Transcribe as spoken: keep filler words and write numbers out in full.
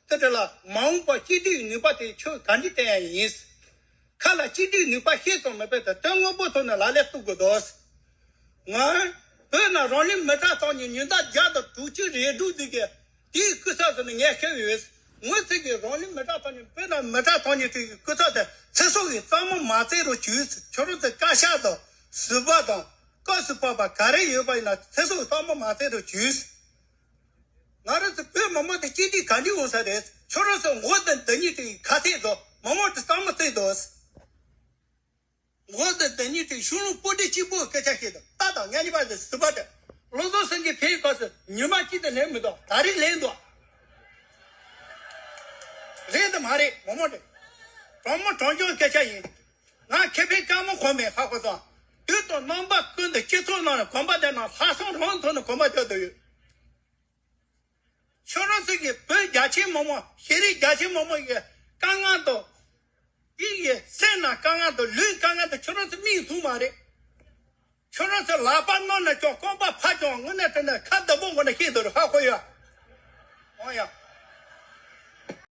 དེ་འདྲ་ལ་མ་འོངས་པ་གཅིག་སྒྲིལ་ནུས་པ་དེ་ཁྱོད་ག་འདྲ་བསྟན་ཡ་ཡིན། ཁ་ལ་གཅིག་སྒྲིལ་ནུས་པ་ཤེས་ཙམ་མེད་པས་ད་དོན་དངོས་པོ་ཐོག་ནས་ལག་ལེན་བསྟར་དགོས་འདུག་ང་བོད་ནང་རང་ལུས་མེ་སྲེག་བཏང་ནས་ཉིན་ལྟར་བརྒྱ་དང་དྲུག་ཅུ་རེ་དྲུག་ཙམ་གྱི་དེའི་སྐུ་ཚབ་ཟེར་ནས་ངས་བཤད་ཡོད། ངོས་ཚོས་ཀྱི་རང་ལུས་མེ་སྲེག་བཏང་ནས་བོད་ནང་མེ་སྲེག་བཏང་ནས་དེ་གི་སྐུ་ཚབ་དེ་ཚེ་སྲོག་གི་གཙང་མ་མ་བཙལ་རོགས་བྱོས། ཁྱོད་རང་ཚོ་བཀའ་ཤག་དང་ཟུར་པ་དང་སྐབས་སུ་བབས་པ་ག་རེ་ཡོད་པ་ཡིན་ན་ཚེ་སྲོག་གི་གཙང་མ་མ་བཙལ་རོགས་བྱོས། ང་རང་ཚོ་བོད་མི་མང་དེ་གཅིག་སྒྲིལ་ག་འདྲ་ཡོང་ས་རེད། ཁྱོད་རང་ཚོ་མགོ་དང་མདུན་གཉིས་དེ་ཁ་ཐེག་དང་མི་མང་དེ་གཙང་མ་བཙལ་དང་། མགོ་དང་མདུན་གཉིས་དེ་གཞུང་ལུགས་པོ་ཏི་གཅིག་པོའི་སྐད་ཆ་བཤད་དང་། ད་དང་ངས་ཉི་མ་དེ་ཟུར་པ་དེ་བློ་བཟང་སེང་གེ་ཕེབས་སྐབས་སུ་ཉི་མ་གཅིག་དང་ལེན་མི་འདུག་ད་རེས་ལེན་འདུག་རེད་དམ་མ་རེད། མི་མང་དེ་དྲང་མོ་དྲང་རྐྱང་སྐད་ཆ་ཡིན། ང་ཁེ་ཕན་དཀའ་མོ་གོ་མེད། ཧ་གོ་སོང་། དུས་དང་རྣམ་པ་ཀུན་ཏུ་སྤྱི་ཚོགས་ནང་ལ་གོམ་པ་བརྒྱབ་ན་ལྷག་བསམ་རང་ཐོག་ནས་གོམ་པ་རྒྱག་འདོད་ཡོད། ཁྱོད་རང་ཚོ་གིས་བོད་རྒྱ་ཆེ་མི་མང་ཤེས་རིག་རྒྱ་ཆེ་མི་མང་གི་དཀའ་ངལ་དང་། དེ་ཡི་སེམས་ནང་དཀའ་ངལ་དང་ལུས་དཀའ་ངལ་དང་ཁྱོད་རང་ཚོ་མིག་མཐོང་མ་རེད། ཁྱོད་རང་ཚོ་ལག་པ་རྣོ་ན་ཀྱང་རྐང་པ་ཕར་ཀྱང་དངོས་གནས་དྲང་གནས་ཁ་བདེ་པོ་ངོ་ནས་ཤེས་འདུག་རེད། ཧ་གོ་ཡོད།